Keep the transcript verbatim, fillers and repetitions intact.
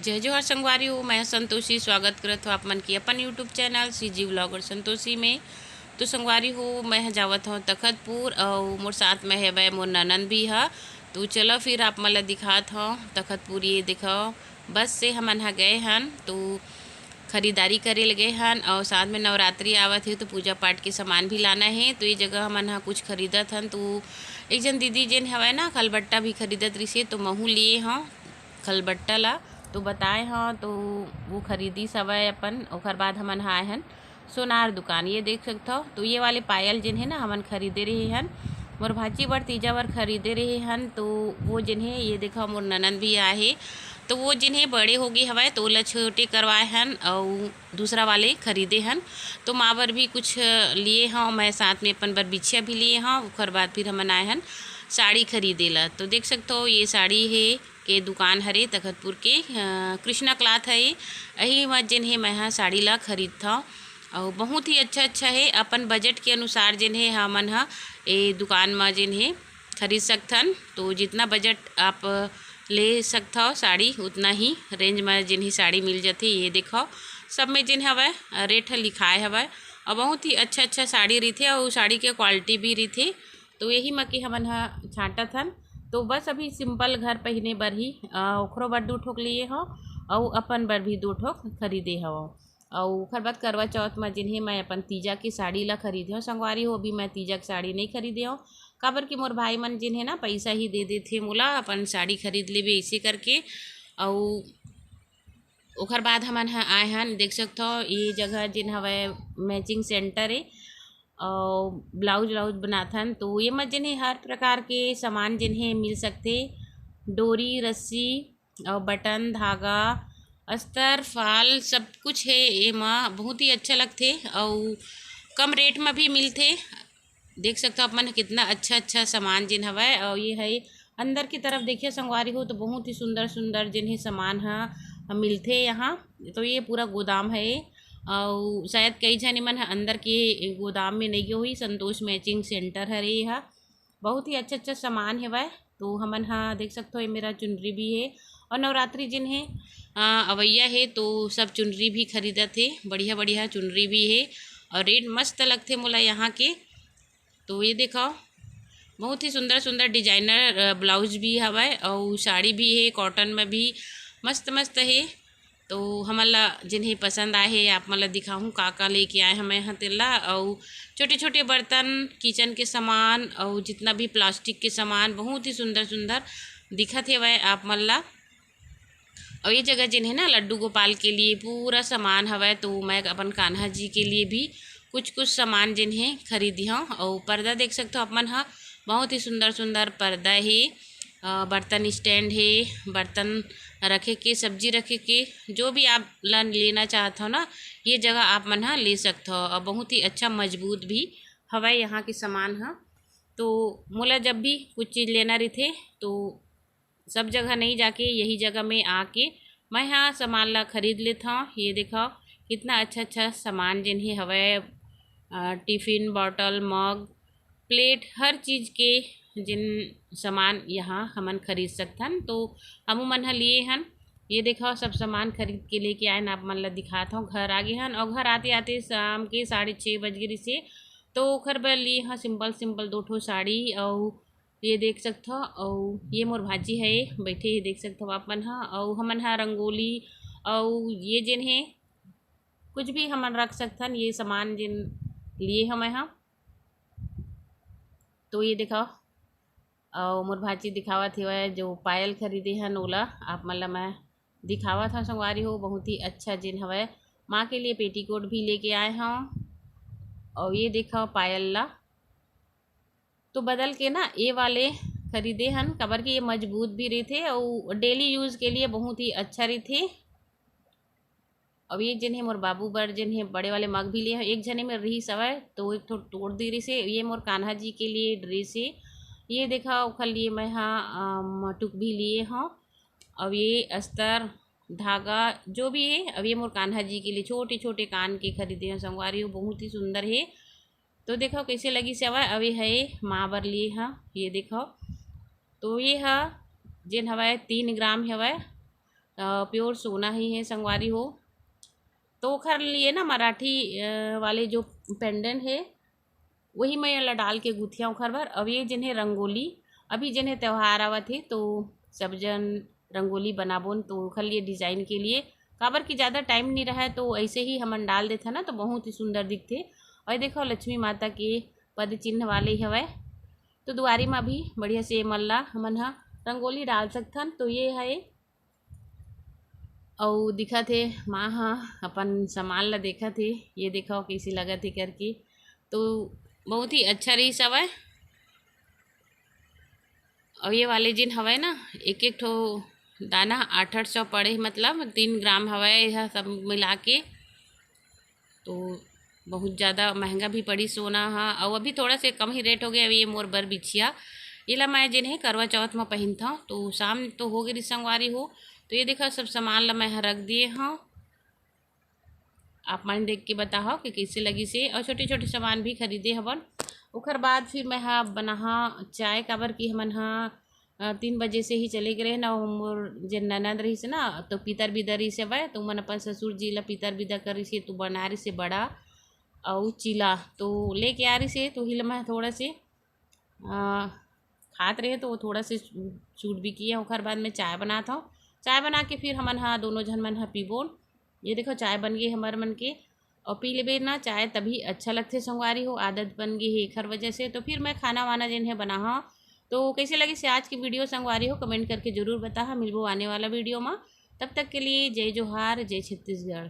जय जोहार संगवारी हो, मैं संतोषी स्वागत करत हूँ आप मन के अपन YouTube channel CG vlogger Santoshi में। तो संगवारी हो, मैं ह जावत हूँ तखतपुर अउ मोर साथ में हेवय मोर ननंद भी ह। तो चलो फिर आप मन ला दिखात हूँ तखतपुर। ये देखो, बस से हमन ह गए हन तो खरीदारी करे ल गए हन अउ साथ में नवरात्रि आवत हे तो पूजा पाठ के सामान भी लाना हे। तो ये जगह हमन ह कुछ खरीदत हन। तो एक जन दीदी जेन हवय ना, खलबट्टा भी खरीदत रिसे तो महू लिए हूँ खलबट्टा ला। तो बताए हूँ तो वो खरीदी सवय अपन। ओकर बाद हमन ह आए हन सोनार दुकान। ये देख सकथव, तो ये वाले पायल जेन हे ना, हमन खरीदे रहे हन मोर भांची बर, तीजा बर खरीदे रहे हन। तो वो जेन हे, ये देखो मोर ननंद भी आए हे, तो वो जेन हे बड़े हो गए हवय तो ओला छोटे करवाए हन अउ दूसरा वाले खरीदे हन। तो माँ बर भी कुछ लिए हूँ मैं, साथ में अपन बर बिछिया भी लिए हूँ। ओकर बाद फिर हमन आए हन साड़ी खरीदे ला। तो देख सकथव, ये साड़ी हे के दुकान हरे तखतपुर के, अ, कृष्णा क्लॉथ हे। यही म जेन हे मैं ह साड़ी ला खरीदथव अउ बहुत ही अच्छा अच्छा हे। अपन बजट के अनुसार जेन हे हमन ह ए दुकान म जेन हे खरीद सकथन। तो जितना बजट आप ले सकथव साड़ी, उतना ही रेंज म जेन हे साड़ी मिल जथे। ये देखो, सब में जेन हवय, अ, रेट ह लिखाए हवय अउ बहुत ही अच्छा अच्छा साड़ी रहिथे अउ साड़ी के क्वालिटी भी रहिथे। तो यही म के हमन ह छांटत हन। तो बस अभी सिंपल घर पहिने बर ही, अ, ओखरो बर दू ठोक लिए हव अउ अपन बर भी दू ठोक खरीदे हव। अउ ओखर बाद करवा चौथ म जेन हे मैं अपन तीजा के साड़ी ला खरीदे हव संगवारी हो। अभी मैं तीजा के साड़ी नइ खरीदे हव, काबर कि मोर भाई मन जेन हे ना, पैसा ही दे देथे मोला अपन साड़ी खरीद लेबे ऐसे करके। अउ ओखर बाद हमन ह आए हन, देख सकथव ये जगह जेन हवय मैचिंग सेंटर ए अउ ब्लाउज व्लाउज बनाथन। तो ये म जेन हे हर प्रकार के सामान जेन हे मिल सकथे, डोरी, रस्सी अउ बटन, धागा, अस्तर, फाल, सब कुछ हे एमा। बहुत ही अच्छा लगथे अउ कम रेट म भी मिलथे। देख सकथव आप मन कितना अच्छा अच्छा सामान जेन हवय। अउ ये है अंदर की तरफ देखिए संगवारी हो, तो बहुत ही सुंदर सुंदर जेन हे सामान ह मिलथे यहाँ। तो ये पूरा गोदाम है अउ शायद कई झन मन ह अंदर के गोदाम में नइ गे होही। संतोष मैचिंग सेंटर हरे ये ह। बहुत ही अच्छा अच्छा सामान हेवय। तो हमन ह देख सकथो, ये मेरा चुनरी भी हे अउ नवरात्रि जिन हे, अ, अवैया हे तो सब चुनरी भी खरीदत हे। बढ़िया बढ़िया चुनरी भी हे अउ रेट मस्त लगथे मोला यहाँ के। तो ये देखो, बहुत ही सुंदर सुंदर डिजाइनर, अ, ब्लाउज भी हवय अउ साड़ी भी हे, कॉटन में भी मस्त मस्त हे। तो हमन ला जिन हे पसंद आए हे, आप मन ला दिखाहूँ का का लेके आए हमें यहाँ तेला। अउ छोटे छोटे बर्तन, किचन के सामान अउ जितना भी प्लास्टिक के सामान बहुत ही सुंदर सुंदर दिखत हेवय आप मन ला। अउ ये जगह जिन हे ना, लड्डू गोपाल के लिए पूरा सामान हवय, तो मैं अपन कान्हा जी के लिए भी कुछ कुछ सामान जिन हे खरीदी हूँ। अउ पर्दा देख सकते हो आप मन ह, बहुत ही सुंदर सुंदर पर्दा हे। अ, बर्तन स्टैंड हे, बर्तन रखे के, सब्जी रखे के, जो भी आप ला लेना चाहत हो ना, ये जगह आप मन ह ले सकत हो। अउ बहुत ही अच्छा मजबूत भी हवय यहाँ के सामान ह। तो मोला जब भी कुछ चीज़ लेना रहिथे तो सब जगह नहीं जाके यही जगह में आके मैं यहाँ सामान ला खरीद लेत हव। ये देखो कितना अच्छा अच्छा सामान जिन हे हवय, अ, टिफिन, बॉटल, मग, प्लेट, हर चीज़ के जिन सामान यहाँ हमन खरीद सकथन। तो हमू मन ह लिए हन। ये देखो सब सामान खरीद के लेके आए न, आप मन ला दिखात हव। घर आ गे हन अउ घर आते आते शाम के साढ़े छः बज गे रिसे। तो ओखर बर लिए ह सिंपल सिंपल दो ठो साड़ी अउ ये देख सकथव, अउ ये मोर भांजी हे, बैठे हे, देख सकथव आप मन ह। अउ हमन ह रंगोली अउ ये जेन हे कुछ भी हमन रख सकथन, ये सामान जेन लिए हवय ह। तो ये देखव, अउ मोर भांजी दिखावत हेवय जो पायल खरीदे हन, ओला आप मन ला मैं दिखावत हव संगवारी हो। बहुत ही अच्छा जेन हवय, माँ के लिए पेटीकोट भी लेके आए हव। अउ ये देखव पायल ला, तो बदल के ना ये वाले खरीदे हन, काबर कि ये मजबूत भी रहिथे अउ डेली यूज़ के लिए बहुत ही अच्छा रहिथे। अब ये जेन हे मोर बाबू बर जेन हे बड़े वाले मग भी ले हव, एक झने में रिहिस हवय तो एक ठो तोड़ दे रिहिस हे। ये मोर कान्हा जी के लिए ड्रेस हे। ये देखा ओखर लिए मैं हा, अम, टुक भी लिए हव। अब ये अस्तर धागा जो भी हे, अब ये मोर कान्हा जी के लिए छोटे छोटे कान के खरीदे हव संगवारी हो, बहुत ही सुंदर हे। तो देखो कैसे लगिस हवय। अब ये हे माँ बर लिए ह, ये देखो, तो ये ह जेन हवय तीन ग्राम हवय। प्योर सोना ही है संगवारी हो। तो ओखर लिए ना मराठी वाले जो पेंडेंट है, वही मैं एला डाल के गुथिया ओखर बर। अब ये जिन्हें रंगोली, अभी जिन्हें त्यौहार आवत है तो सब जन रंगोली बनाबोन, तो ओखर लिए डिजाइन के लिए, काबर कि ज़्यादा टाइम नहीं रहा है तो ऐसे ही हमन डाल देथे ना तो बहुत ही सुंदर दिखथे। और देखो लक्ष्मी माता के पद चिन्ह वाले हवय, तो दुआरी में भी बढ़िया से मन ला हमन ह रंगोली डाल सकथन। तो ये है अउ दिखत हे माँ ह अपन सामान ला देखत हे, ये देखो कैसे लगत हे करके। तो बहुत ही अच्छा रहिस हवय। अउ ये वाले जिन हवय ना, एक एक ठो दाना आठ आठ सौ पड़े, मतलब तीन ग्राम हवय यह सब मिला के। तो बहुत ज़्यादा महंगा भी पड़ी सोना हा। अउ अभी थोड़ा से कम ही रेट हो गया। अभी ये मोर बर बिछिया, एला मैं जेन है करवा चौथ में पहनता हूँ। तो शाम तो हो गई संगवारी हो। तो ये देखा सब सामान ला मैं ह रख दिए हूँ। आप मन देख के बताओ कि कैसे लगी से। और छोटे छोटे सामान भी खरीदे हवन। ओकर बाद फिर मैं ह बनाहा चाय, काबर कि हमन ह तीन बजे से ही चले गए रहे ना। मोर जे ननद रही से ना, तो पितर बिदा रही से भाई, तो मन अपन ससुर जी ला पितर बिदा कर रही से, तो बना रही से बड़ा अउ चीला, तो लेके आ रही से, तो हिल मैं थोड़ा से आ, खात रहे तो वो थोड़ा से चूट भी किए। ओकर बाद में चाय बनाता हूँ। चाय बना के फिर हमन हा दोनों झन मन हा पीबोन। ये देखो चाय बन गई हमार मन के, और पी लेबे ना चाय तभी अच्छा लगथे संगवारी हो। आदत बन गई है एखर वजह से। तो फिर मैं खाना वाना जेन है बनाहा। तो कैसे लगी से आज की वीडियो संगवारी हो, कमेंट करके जरूर बताहा। मिलबो आने वाला वीडियो में, तब तक के लिए जय जोहार, जय छत्तीसगढ़।